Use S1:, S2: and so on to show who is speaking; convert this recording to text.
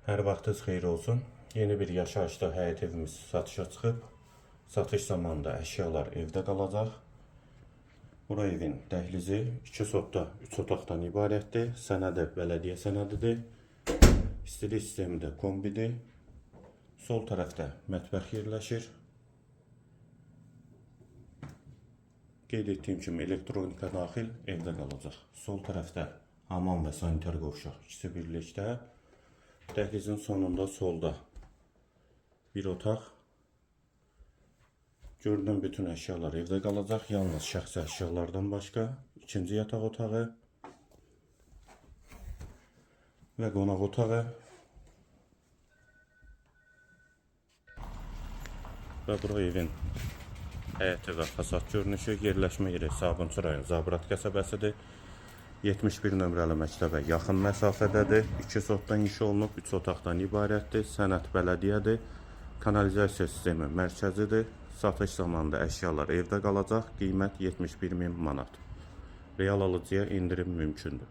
S1: Hər vaxtınız xeyir olsun. Yeni bir yaşayışlı həyət evimiz satışa çıxıb. Satış zamanında əşyalar evdə qalacaq. Bura evin dəhlizi 2 sotda 3 otaqdan ibarətdir. Sənədi bələdiyyə sənədidir. İstilik sistemi də kombidir. Sol tərəfdə mətbəx yerləşir. Qeyd etdiyim kimi elektronika daxil evdə qalacaq. Sol tərəfdə hamam və sanitar qovşaq ikisi birlikdə. Dəhlizin sonunda solda bir otaq. Görünən bütün əşyalar evdə qalacaq. Yalnız şəxsi əşyalardan başqa. İkinci yataq otağı və qonaq otağı. Və bura evin həyəti və fasad görünüşü. Yerləşmə yeri Sabunçu rayon Zabrat qəsəbəsidir. 71 nömrəli məktəbə yaxın məsafədədir. 2 sotdan inşa olunub, 3 otaqdan ibarətdir. Sənəd bələdiyyədir. Kanalizasiya sistemi mərkəzidir. Satış zamanında əşyalar evdə qalacaq. Qiymət 71 min manat. Real alıcıya endirim mümkündür.